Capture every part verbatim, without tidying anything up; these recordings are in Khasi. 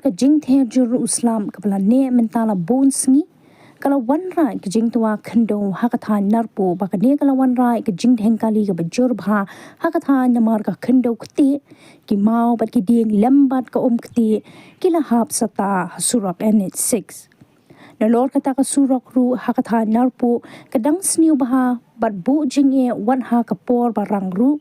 ka jingther jur u slap kaba la neh mynta la bun sngi, ka la wanrah ka jingtwa khyndew ha ka thaiñ Narpuh, ba kane ka la wanrah ka jingdheng kali kaba jur bha ha ka thaiñ, namar ka khyndew ktieh, ki maw bad ki dieng lem bad ka um ktieh ki la hap sata ha surok N H six. Nalor kata ka surok ruh ha ka thaiñ Narpuh ka dang sniew bha bad buh jingeh wat ha ka por ba rang ruh.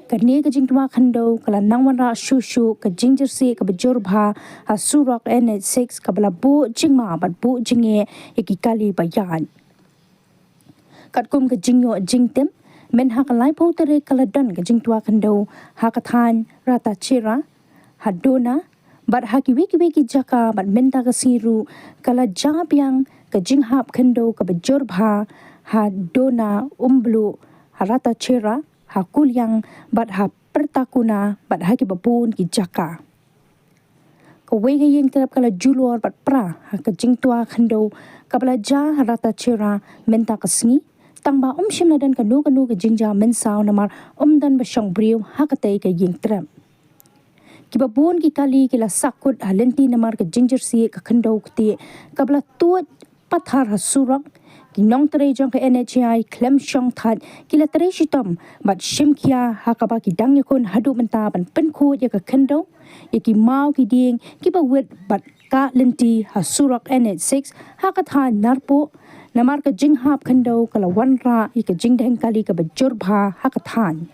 Kane ka jingtwa khyndew ka la nang wanrah shuh shuh ka jingjyrsieh kaba jur bha ha surok N H six, kaba la buh jingma bad buh jingeh ïa ki kali ba ïaid. Katkum ka jingïoh jingtip, mynha ka laiphew tarik ka la don ka jingtwa khyndew ha ka thaiñ Rattachera, ha Dona bad ha kiwei kiwei ki jaka, bad mynta ka sngi ruh ka la jia biang ka jinghap khyndew kaba jur bha ha Dona, Umbluh, ha Rattachera, ha Kuliang bad ha Pertakuna bad ha kiba bun ki jaka. Kawei ka ïingtrep ka la julor bad pra ha ka jingtwa khyndew kaba la jia ha Rattachera mynta ka sngi, tangba ym shym la don kano kano ka jingjia mynsaw namar ym don ba shong briew ha katei ka ïingtrep. Kiba bun ki kali ki la sahkut ha lynti namar ka jingjyrsieh ka khyndew ktieh kaba la tuid pathar ha surok. Ki nongtrei jong ka N H A I khlem shong thait ki la trei shitom bad shim khia ha kaba ki dang ïakhun haduh mynta ban pynkhuid ïa ka khyndew, ïa ki maw ki dieng kiba wit bad kah lynti ha surok N H six ha ka thaiñ Narpuh, namar ka jinghap khyndew ka la wanrah ïa ka jingdheng kali kaba jur bha ha ka thaiñ.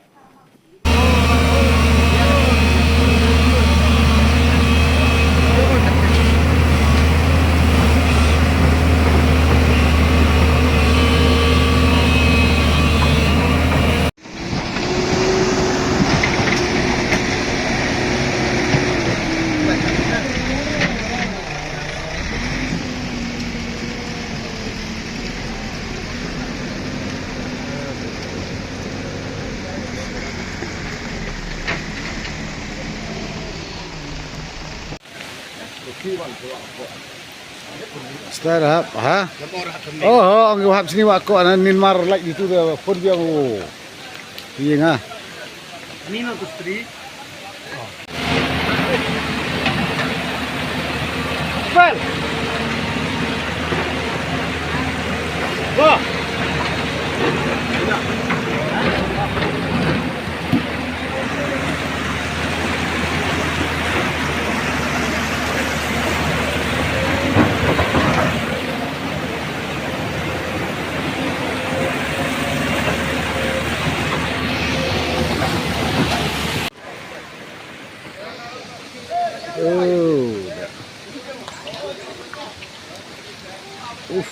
Start up, ha? Oh, oh, ang hap sini wa ko, ana nin mar like itu dah, phone dia, oh. Iya nga. Ini na tu street. Bal. Wah. Oh. Uff.